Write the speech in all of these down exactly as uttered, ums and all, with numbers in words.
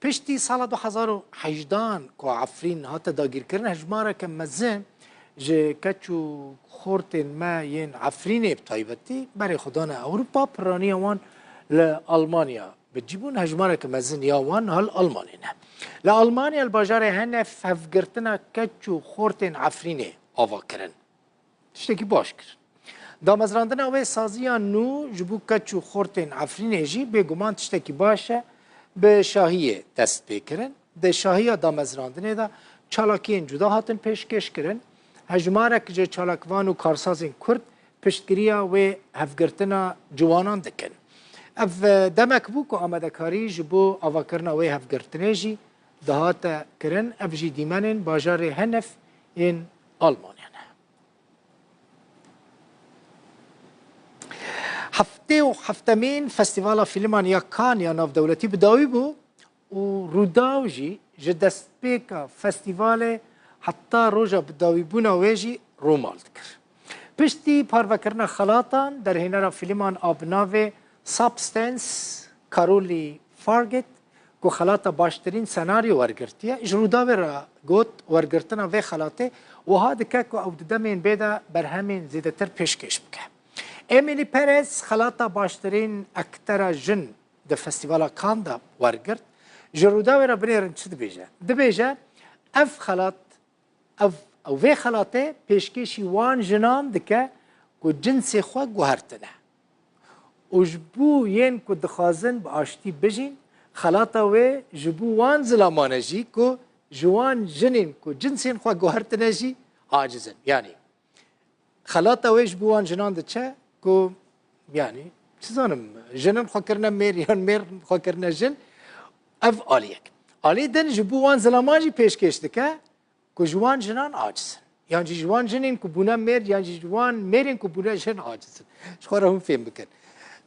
Piştî sala du hezar û hejdehan ku Efrîn hate dagîrkirin, hejmareke mezin ji keç û xortên me yên Efrînê bi taybetî berê xwe dane Ewropa, piraniya wan li Almanya bi cî bûn, hejmareke mezin ya wan niha li Almanê ne. Li Almanya li bajarê Henef hevgirtina keç û xortên Efrînê ava kirin. Tiştekî baş kir. Damezrandina wê saziya nû ji bo keç û xortên Efrînê jî bêguman tiştekî baş e, bi şahiyê dest pê kirin. Di şahiya damezrandinê de çalakiyên cuda hatin pêşkêş kirin. Hejmarek ji çalakvan û karsazên Kurd piştgiriya wê hevgirtina ciwanan dikin. Ev, e, demek bû ku amadekarî ji bo avakirina wê hevgirtinê jî dihate kirin. Ev jî dîmenên bajarê Henef yên Almanya ne. Heftê û heftemîn Festîvala Fîlman ya Cannes ya navdewletî bi dawî bû û Rûdaw jî ji destpêka festîvalê heta roja bidawîbûna wê jî rûmal dikir. Piştî parvekirina xelatan, derhênera fîlman a bi navê Substance, Karoli Fargate, ku xelata baştirîn senaryo wergirtiye, ji Rûdawê re got, wergirtina vê xelatê wiha dike ku ew di demên bê de berhemên zêdetir pêşkêş bike. Emily Perez xelata baştirîn ektera jin di Festîvala Cannes de wergirt. Ji Rûdawê re binêrin çi dibêje? Dibêje, ev xelat, ev, ew vê xelatê pêşkêşî wan jinan dike ku cinsê xwe guhertine. Û ji bo yên ku dixwazin bi aştî bijîn, xelata wê ji bo wan zilaman e jî ku ji wan jinên ku cinsên xwe guhertine jî aciz in. Yanî, xelata wê ji bo wan jinan diçe ku, yanî, çi zanim, jinin xwe kirine mêr yan mêr xwe kirine jin, ev aliyek. Alî din ji bo wan zilaman jî pêşkêş dike ku ji wan jinan aciz in. Yan jî ji wan jinên ku bûne mêr, yan jî ji wan mêrên ku bûne jin aciz in. Ji xwe re hûn fêm bikin.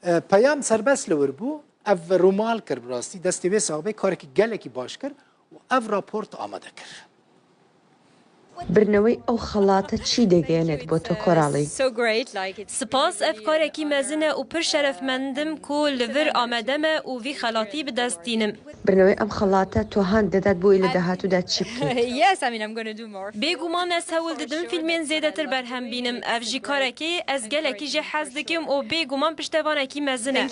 E, peyam serbest li wir bû, ev rûmal kir bi rastî. Destê wê sax be, karekî gelekî baş kir û ev raport amade kir. Birnewey ew xelate çî dêgênêt bo to Koralî? Spas, ev karekî mezin e û pir şerefmend im ku li vir amade me û vî xelatî bi dest tînim. Birnewey ev xelate to hand dedet bo wê li dahatû de çi bikî? Bêguman ez hewl didim fîlmên zêdetir berhem bînim. Ev jî karekê ez gelekî jê hez dikim û bêguman piştevanekî mezin e.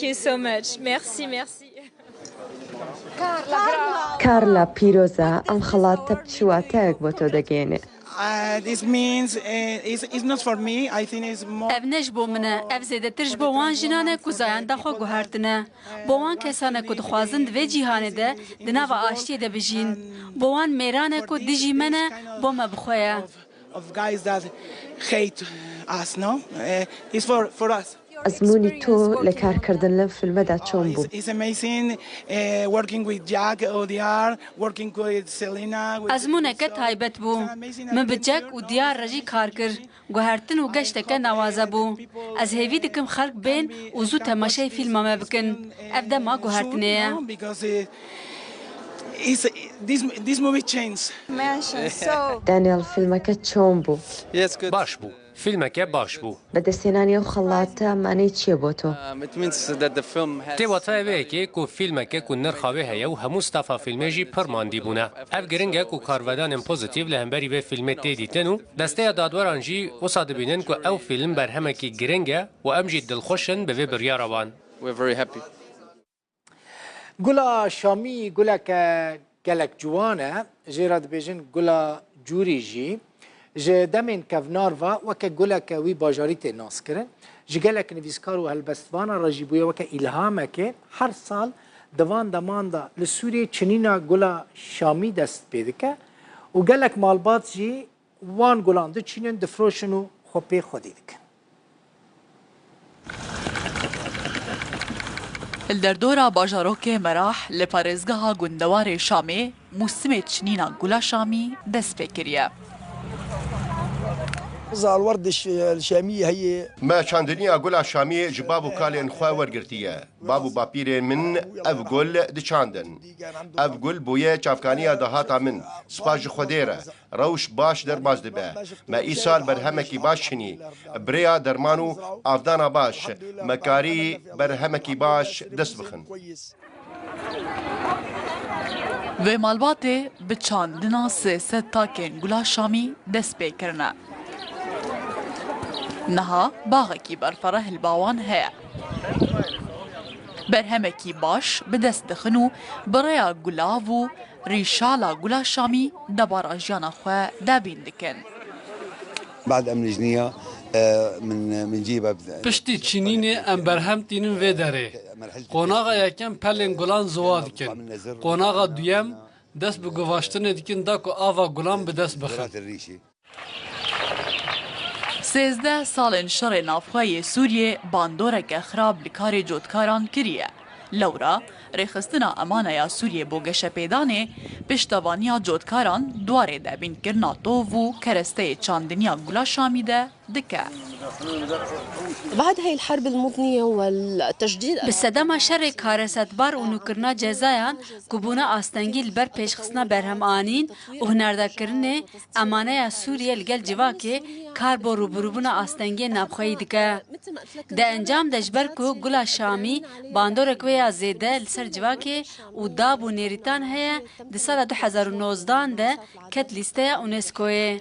Karla pîroz e, ev xelat te bi çi wateyek bo to degêne? Ev ne ji bo min e, ev zêdetir ji bo wan jinan e ku zayenda xwe guhertine. Bo wan kesan e ku dixwazin di vê cîhanê de di nava aştiyê de bijîn. Bo wan mêran e ku dijî me ne, bo me bi xwe ye. Ezmûnî to li karkirdin li filme de çon bû? Ezmûneke taybet bû. Min bi Jack û Diyar re jî kar kir. Guhertin û geşteke nawaze bû. Ez hêvî dikim xelk bên û zû temaşeyê fîlma me bikin. Ev dema guhertinê ye. Daniel, filmeke çon bû? Baş bû. Filmeke baş bû. Bi destênanî ew xelate manê çi ye bo to? Tê watayê vê yekê ku fîlmeke ku nirxa wê heye û hemû stafa fîlmê jî pir mandî bûne. Ev giring e ku karvedanên pozîtîf li hemberî vê fîlmê tê dîtin û desteya dadweran jî wisa dibînin ku ew fîlm berhemekî giring e û em jî dilxweş in bi vê biryara wan. Gula Şamî guleke gelek ciwan e. Jê re dibêjin gula cûrî jî. Ji demên kevnar ve weke guleke wî bajarî tê naskirin. Ji gelek nivîskar û helbestvana re jî bûye weke îlhamekê. Her sal di van deman de li Sûriyê çinîna gula Şamî dest pê dike û gelek malbat jî wan gulan diçînin, difroşin û xwe pê xwedî dikin. Li derdora bajarokê Merah li parêzgeha gundewarê Şamê mûsimê çinîna gula Şamî dest pê kiriye. Zarwar diş Şamî heye. Me çandiniya gula Şamî ji bav û kalên xwe wergirtiye. Bav û bapîrên min ev gul diçandin. Ev gul bûye çavkaniya dahata min. Spas ji Xwedê re. Rewş baş derbas dibe. Me îsal berhemekî baş çinî. Bi rêya derman û avdana baş, me karî berhemekî baş dest bixin. Vê malbatê bi çandina sê sed takên gula şamî dest pê kirine. Niha baxekî berfereh li ba wan heye. Berhemekî baş bi dest dixin û bi rêya gulav û rîşala gula şamî debara jiyana xwe debîn dikin. بعد أم نجنية، آه، من من جيبها بد- Piştî çînînê em berhem tînin vê derê. Qonaxa yekem pelên gulan ziwa dikin. Qonaxa duyem dest bi guvaştinê dikin da ku ava gulan bi dest bixin. Sêzdeh salên şerê navxwe yê Sûriyê bandoreke xirab li karê cotkaran kiriye. Lewra, rêxistina Emaneya Sûriyê bo geşepêdanê, piştevaniya cotkaran di warê debînkirina tov û keresteyê çandiniya gula şamî de dike. بعد هاي الحرب المضنية والتجديد Bi sedema şerê karesetbar û nûkirina cezayan ku bûne astengî li ber pêşxistina berhemanîn û hunerdarkirinê, Emaneya Sûriyê li gel civakê kar bo rûbirûbûna astengiyên navxweyî dike. Di encam de ji ber ku gula şamî bandorek wê ya zêde li ser civakê û dab û nêrîtan heye, di sala du hezar û nozdan de ket lîsteya UNESCOyê.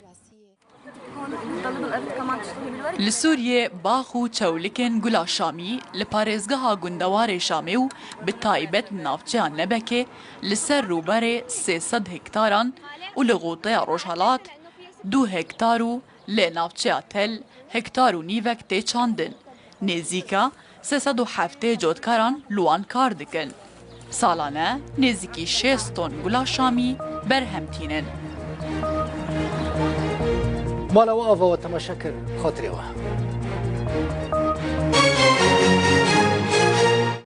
Li Sûriyê bax û çewlikên gula şamî li parêzgeha gundewarê Şamê û bi taybet li navçeya Nebekê li ser rûberê sê sed hektaran û li goteya rojhelat du hektar û lê navçeya Tel hektar û nîvek tê çandin. Nêzîka sê sed û heftê cotkaran li wan kar dikin. Salane nêzîkî şêst ton gula şamî berhem tînin. Mala we ava we temaşe kir, xatirê we.